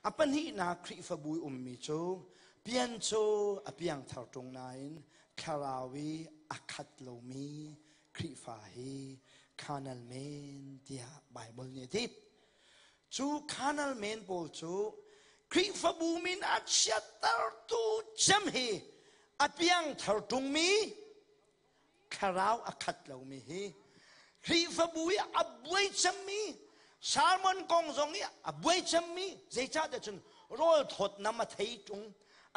A pahnihnak Khrihfabu i ummi cu pian cu a piangthar ṭung nain thlarau i a khat lomi Khrihfa hi carnal men tiah Baibal nih a ti. Cu carnal men pawl cu Khrihfabu min a chiattertu cem hi a piangthar ṭungmi thlarau a khat lomi hi Khrihfabu i a buai cemmi sermon kong zong i a buai cemmi zeicahtiah cun rawl thawt nam a thei ṭung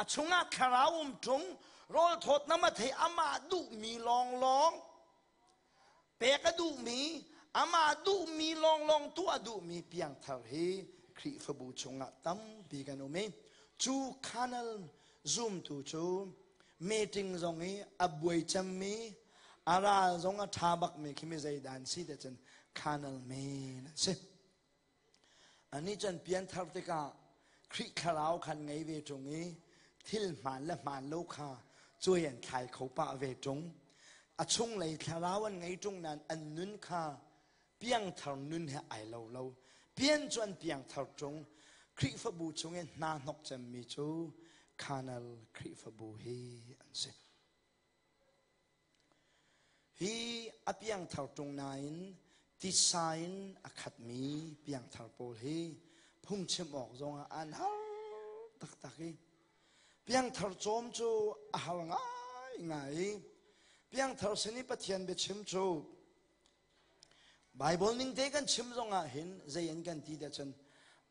a chungah thlarau um ṭung rawl thawt nam a thei amah duhmi lawnglawng pek a duhmi amah duhmi lawnglawng tuah duhmi piangthar hi Khrihfabu chungah tampi kan um i cu carnal zumtu cu meeting zong i a buai cemmi a ral zong a ṭha bakmi khi mi zeidah an si te cun carnal men an si. Anih cun pianthar tikah Khrih thlarau khan ngei ve ṭung i thil hmaan le hmaan lo kha cuai an thlai kho pah ve ṭung. A chunglei thlarau an ngei ṭung nain an nun kha piangthar nun he ai lo lo. Pian cu an piangthar ṭung. Khrihfabu chung i hna hnok cemmi cu carnal Khrihfabu hi an si. Hi a piangthar ṭung nain tisa in a khatmi piangthar pawl hi phungchim awk zongah an har taktak i piangthar cawm cu a har ngaingai i piangthar sin i Pathian biachim cu Baibal ning te kan chim zongah hin zei an kan ti dah cun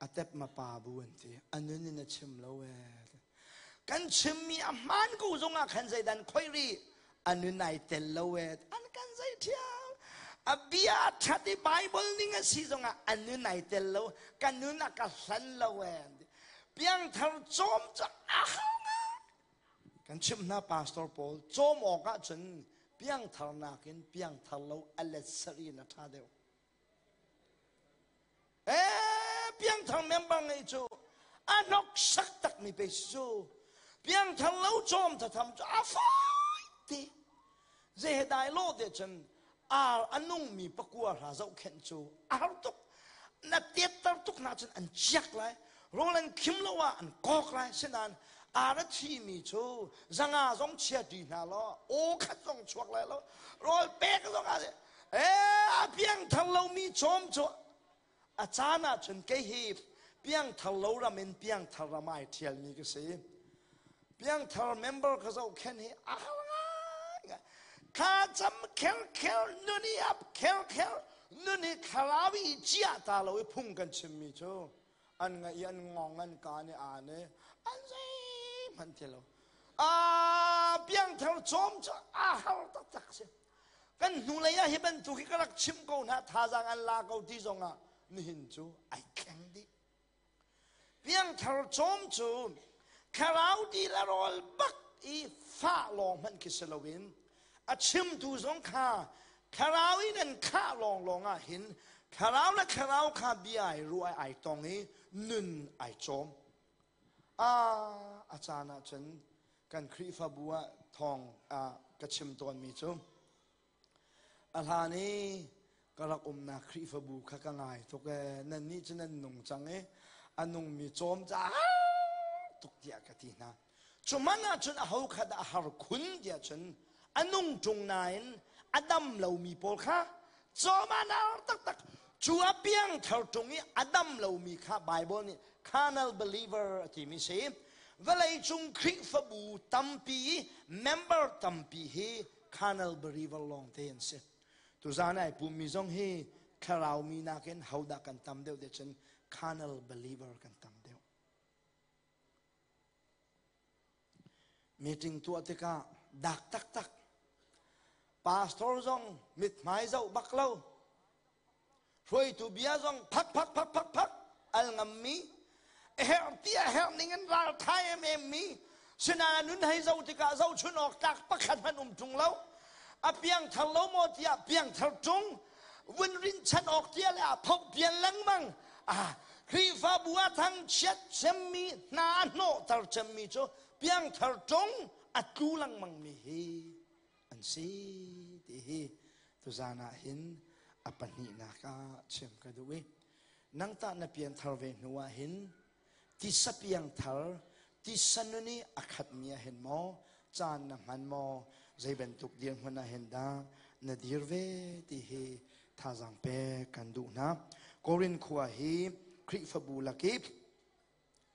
a tep ma pa bu an ti a nun in a chim lo ee kan chimmi a hmaan ko zongah khan zeidan khoi ri a nun ai tel lo ee an kan zei thiam a bia that i Bible ning a si zongah a nun ai tel lo ka nun a ka hlan lo ee piangthar cawm cu a har Kan chimh hna pastor pawl cawm awk ahcun piangthar nakin piangthar lo a let sarih in a ṭha deuh. Ee, piangthar member ngei cu a hnoksak takmi pe si cu. Piangthar lo cawm thatham cu a fawi ti. Zei he dai lo te cun ar a nungmi pakua hra zohkhenh cu a har tuk na tetter tuk hna cun an ciak lai rawl an khim lo ah an kawk lai sinain ar a thimi cu zanga zong chia ṭi hna law aw khat zong chuak lai lo rawl pek zong ah ee a piangthar lomi cawm cu a caan ah cun kei hi piangthar lo ram in piangthar ram ai ṭhialmi ka si piangthar member ka zohkhenh hi a har ngai thla cam kher kher nun i ap kher kher nun i thlarau i ciah ta lo i phung kan chimmi cu an ngaih i an ngong an kaan i aan i an zeihmanh ti lo a piangthar cawm cu a har taktak si Kan hnulei ah hi bantuk hi ka rak chim ko hna thazaang an la ko ti zongah nihin cu ai thleng dih. Piangthar cawm cu thlarau di le rawl bak i fah lawng hmanh khi si loin a chimtu zong kha thlarau in an khah lawnglawng ah hin thlarau le thlarau kha bia ai ruah ai tong i nun ai cawm. Ah, a caan ah cun kan Khrihfabu ah thawng ah ka chim tawnmi cu a hlan i ka rak umnak Khrihfabu kha ka ngai tuk ee nannih cu nan nung cang i a nungmi cawm ca tuk tiah ka ti hna cu man ahcun aho kha dah a har khun tiah cun a nung ṭung nain a dam lomi pawl kha cawm ah nar taktak cu a piangthar ṭung i a dam lomi kha Bible nih carnal believer a timi si vawleicung Khrihfabu tampi member tampi hi carnal believer lawng te an si tuzan ai pummi zong hi thlarau mi nakin hodah kan tam deuh te cun carnal believer kan tam deuh Meeting tuah tikah dak taktak. Pastor zong mithmai zoh bak lo. Hruaitu bia zong phak phak phak phak phak al ngammi herh ti a herh ning in ral tha em em mi sinain nun hei zo tikah zohchun awk tlak pakhat hmanh um ṭung lo a piangthar lo maw tiah piangthar ṭung vun rinhchan awk tia le a phoh pian lengmang ah Khrihfabu ah thangchiat cemmi hna a hnawhter cemmi cu piangthar ṭung a tlu lengmang mi hi an si ti hi tuzan ah hin a pahnihnak ah chim ka duh i nang tah na pianthar ve hnu ah hin. Tisa piangthar, tisa nun i a khatmi ah hin maw caan na hman maw, zei bantuk dirhmun ah hin dah na dir ve ti hi thazaang pek kan duh hna. Korin khua hi Khrihfabu lakip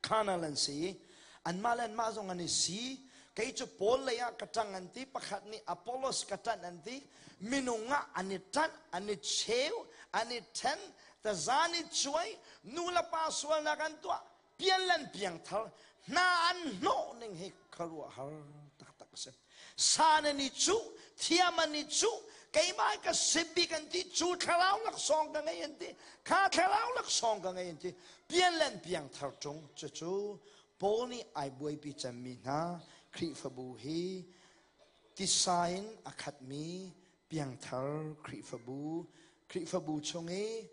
Khanal an si. Anmah le anmah zong an i si. Kei cu Paul lei ah ka ṭang an ti, pakhat nih Apollos ka ṭanh an ti. Minung ah an i ṭanh, an i cheu, an i ṭhen, tazan i cuai, nu le pa sualnak an tuah, pian le an piangthar, hna an hnawh ning hi khuaruahhar taktak a si. San an i cuh, thiam an i cuh, keimah ka si bik an ti, cu thlarau laksawng ka ngei an ti, kha thlarau laksawng ka ngei an ti. Pian le an piangthar ṭung. Cucu Paul nih ai buaipi cemmi hna Khrihfabu hi tisa in a khatmi piangthar Khrihfabu, Khrihfabu chung i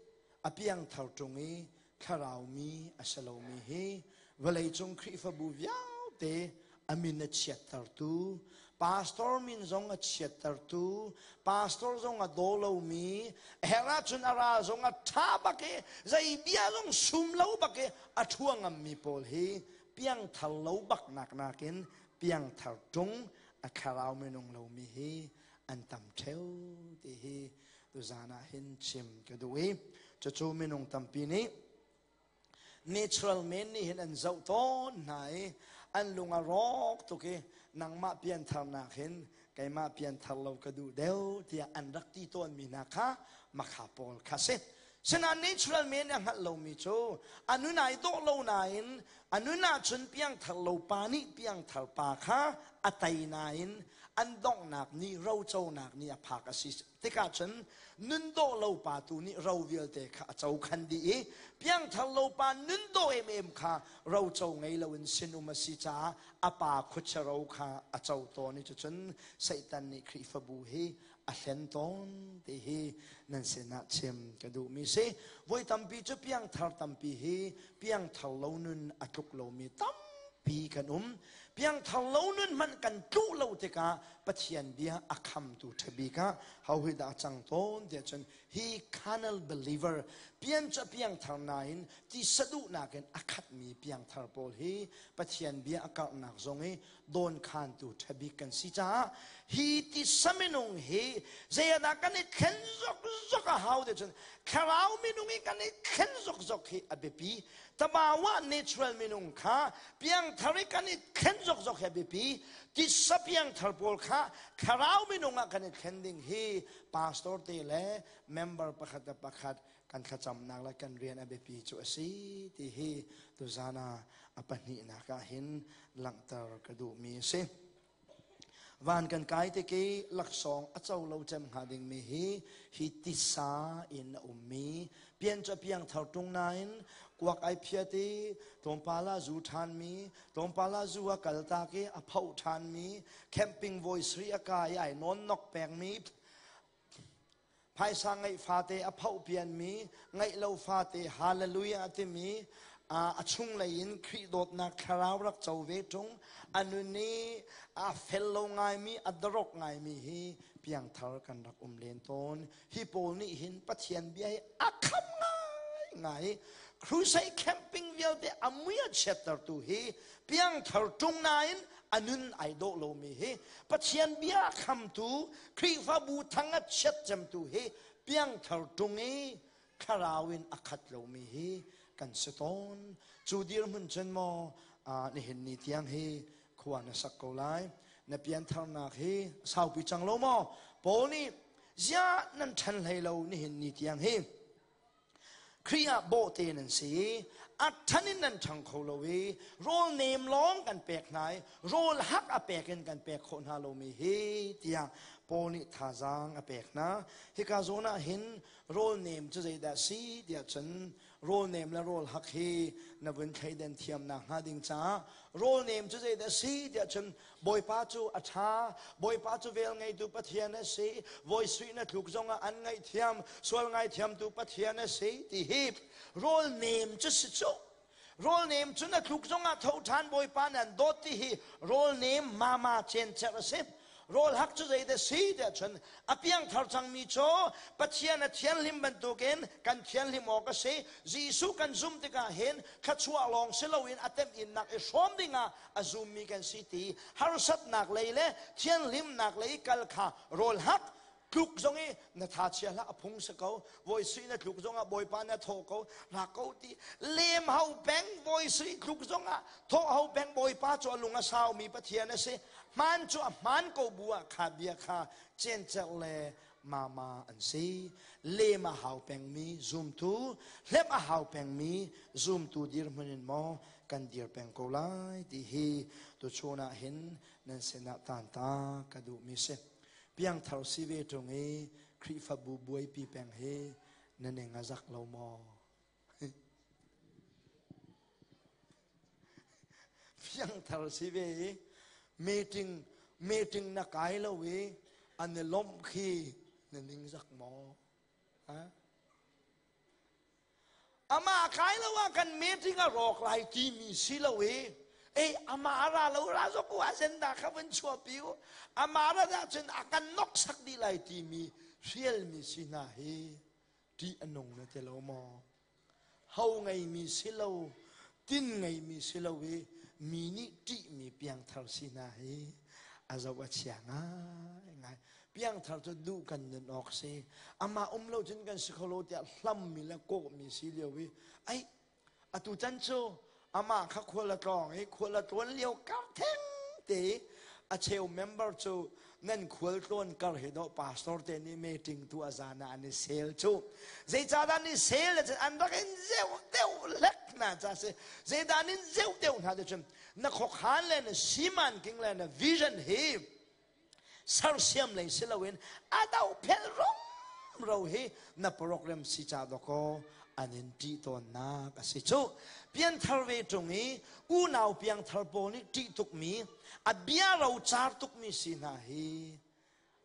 a piangthar ṭung i thlarau mi a si lomi hi vawleicung Khrihfabu vialte a min a chiattertu, pastor min zong a chiattertu, pastor zong a daw lomi, a herh ahcun a ral zong a ṭha bak i zei bia zong sum lo bak i a ṭhua ngammi pawl hi piangthar lo bak nak nakin piangthar ṭung a thlarau minung lomi hi an tam ṭheo ti hi tuzan ah hin chim ka duh i cucu minung tampi nih natural men nih hin an zoh tawn hna i an lung a rawk tuk i nangmah piantharnak hin keimah pianthar lo ka duh deuh tiah an rak ti tawnmi hna kha makha pawl kha si. Sinain natural men nih a hngalh lomi cu a nun ai dawh lo nain a nun ahcun piangthar lo pa nih piangthar pa kha a tei nain an donghnak nih roconak nih a phak a si tikah cun nun dawh lo pa tu nih ro vialte kha a co khan dih i piangthar lo pa nun dawh emem kha roco ngei loin sinum a si caah a pa khuachia ro kha a co tawn i cucun Satan nih Khrihfabu hi a hlen tawn ti hi nan sinah chim ka duhmi si. Voi tampi cu piangthar tampi hi piangthar lo nun a tluk lomi tampi kan um. Piangthar lo nun hmanh kan tluh lo tikah Pathian bia a khamtu ṭhabik ah ho hi dah a cang tawn tiah cun hi carnal believer pian cu a piangthar nain tisa duhnak in a khatmi piangthar pawl hi Pathian bia a karhnak zong i dawnkhantu ṭhabik kan si caah hi tisa minung hi zeiah kan i thlen zokzok a hau te cun thlarau minung i kan i thlen zokzok hi a biapi. Tabawa natural minung kha piangthar i kan i thlen zokzok hi a biapi. Tisa piangthar pawl kha thlarau minung ah kan i thlen ding hi pastor te le member pakhat le pakhat kan thlacamnak le kan rian a biapi cu a si ti hi tuzan ah a pahnihnak ah hin langhter ka duhmi a si. Van kan kai tik i laksawng a co lo cem hnga dingmi hi hi tisa in a ummi pian cu a piang thar ṭung nain kuak ai phiat i tlawmpal ah zu ṭhanmi, tlawmpal ah zu a kaltak i a phoh ṭhanmi, camping voi sarih a kai i ai nawn nok pengmi, Phaisa ngeih fate a phoh pianmi, ngeih lo fate hallelujah a timi, a chunglei in Khrih dawtnak thlarau rak co ve ṭung, a nun i a fel lo ngaimi, a darok ngaimi hi piangthar kan rak um len tawn. Hi pawl nih hin Pathian bia hi a kham ngaingai. Crusade camping vialte a mui a chiattertu hi piangthar ṭung nain a nun ai dawh lomi hi Pathian bia khamtu Khrihfabu thang a chiat cemtu hi piangthar ṭung i thlarau in a khat lomi hi kan si tawn. Cu dirhmun cun maw nihin ni tiang hi khua na sak ko lai. Na piantharnak hi saupi cang lo maw? Paul nih ziah nan ṭhen hlei lo nihin ni tiang hi Khrih ah bawhte nan si i a ṭhan in nan ṭhang kho lo i rawl nem lawng kan pek hna i rawl hak a pek in kan pek khawh hna lomi hi tiah Paul nih thazaang a pek hna. Hika zawn ah hin rawl nem cu zeidah si tiah cun rawl nem le rawl hak hi na vun thleidan thiamnak hnga ding caah rawl nem cu zeidah si tiah cun Bawipa cu a ṭha, Bawipa cu vel ngeitu Pathian a si, voi sui na tluk zongah an ngaihthiam, sual ngaithiamtu Pathian a si ti hi rawl nem cu si cu. Rawl nem cu na tluk zongah tho ṭhan Bawipa nan dawt ti hi rawl nem mama cencer a si. Rawl hak cu zei dah si tiah cun a piangthar cangmi cu Pathian a thianhlim bantukin kan thianhlim awk a si. Jesuh kan zumh tikah hin thluachuah lawng si loin a temhinnak i hrawm dingah a zummi kan si ti harsatnak lei le thianhlimnak lei kal kha rawl hak tluk zong i na tha chia hlah, a phung si ko. Voi sui na tluk zong ah Bawipa na thaw ko ra ko ti lem ho peng. Voi sui tluk zong ah thawh ho peng. Bawipa cu a lung a saumi Pathian a si. Hmaan cu a hmaan ko bu ah kha bia kha cencerh le mama an si. Lem a hau pengmi zumtu, hlep a hau pengmi zumtu dirhmun in maw kan dir peng ko lai ti hi tuchun ah hin nan sinah tanta ka duhmi si. Piangthar si ve ṭung i Khrihfabu buaipi peng hi na ning a zak lo maw? Piangthar si ve i meeting na kai lo i an i lawmh khi na ning zak maw? Ha? Amah kai lo ah kan meeting a rawk lai timi si lo i e amah a ra lo ra zok u, agenda kha van chuahpi u, amah ra dah cun a kan noksak dih lai timi hrialmi si hna hi ṭih a nung na ti lo maw? Ho ngeimi si lo, tin ngeimi si lo i mi nih ṭihmi piangthar si hna hi a zoh a chia ngaingai. Piangthar cu duh kan nun awk si. Amah um lo cun kan si kho lo tiah hlammi le kawhmi si lio i ai atu chan cu amah kha khual a tlawng i khual a tlawn lio kar theng te a cheu member cu nan khual tlawn kar hi dawh pastor te nih meeting tu a zan ah an i sel cu. Zeicahdah an i sel? An rak in zeu deuh hlek hna ca si. Zeidah an in zeu deuh hna ti cun na khokhan le na siman king le na vision hi sersiam lei si loin a dohphel rumro hi na program si ca dawkaw an in ṭih tawnnak a si cu. Pianthar ve ṭung i unau piangthar pawl nih ṭih tukmi, a bia rocar tukmi si hna hi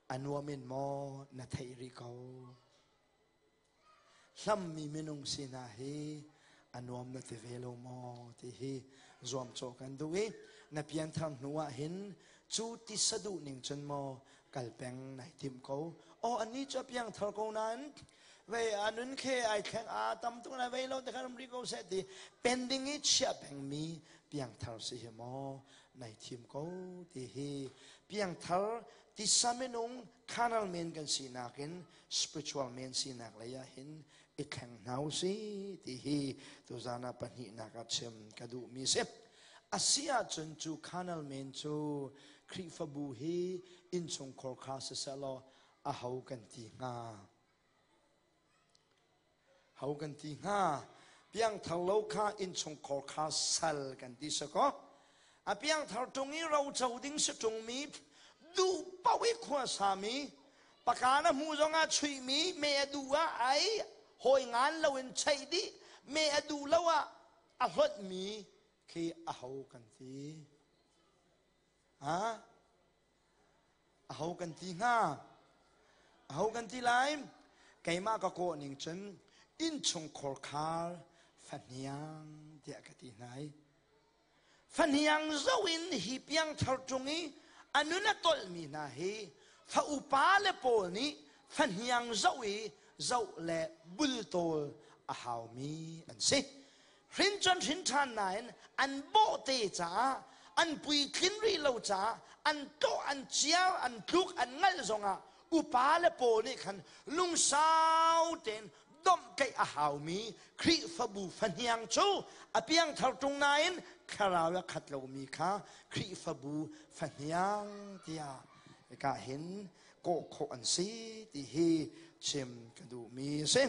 a nuam in maw na theih rih ko? Hlammi minung si hna hi a nuam na ti ve lo maw ti hi zuamcawh kan duh i na pianthar hnu ah hin cu ti saduh ning cun maw kal peng nai timh ko? Aw, ani cu a piangthar ko nain vei a nun khe ai thleng a tam tuk na vei lo te khan um rih ko seh ti pending i chiah pengmi piangthar si hi maw nai thim ko ti hi. Piangthar tisa minung carnal men kan sinak in spiritual men sinak lei ah hin i thleng hna u si ti hi tuzan ah pahnihnak ah chim ka duhmi si. A si ahcun cu carnal men cu Khrihfabu hi innchungkhar kha siseh law a ho kan ti hnga? Ho kan ti hnga? Piangthar lo kha innchungkhar kha sal kan ti si kaw, a piangthar ṭung i roco ding si ṭungmi, duh paoh i khua sami, paka na hmu zongah chuihmi, me a duh ah ai hawi ngan loin cheih dih, me a duh lo ah a hlonhmi khi a ho kan ti? Ha? Aho kan ti hnga? Aho kan ti lai? Keimah ka kawh ning cun innchungkhar khar fahniang tiah ka ti hna i fahniang zo in hi piangthar ṭung i a nun a tolhmi hna hi fa upa le pawl nih fahniang zoh i zoh le bultawl a haumi an si. Hrin cun hrin ṭhan nain an bawhte caah, an puitlin rih lo caah, an tawh, an ciar, an tluk, an ngalh zongah upa le pawl nih khan lungsau tein domhtlaih a haumi Khrihfabu fahniang cu a piangthar ṭung nain thlarau a khat lomi kha Khrihfabu fahniang tiah hika hin kawh khawh an si ti hi chim ka duhmi a si.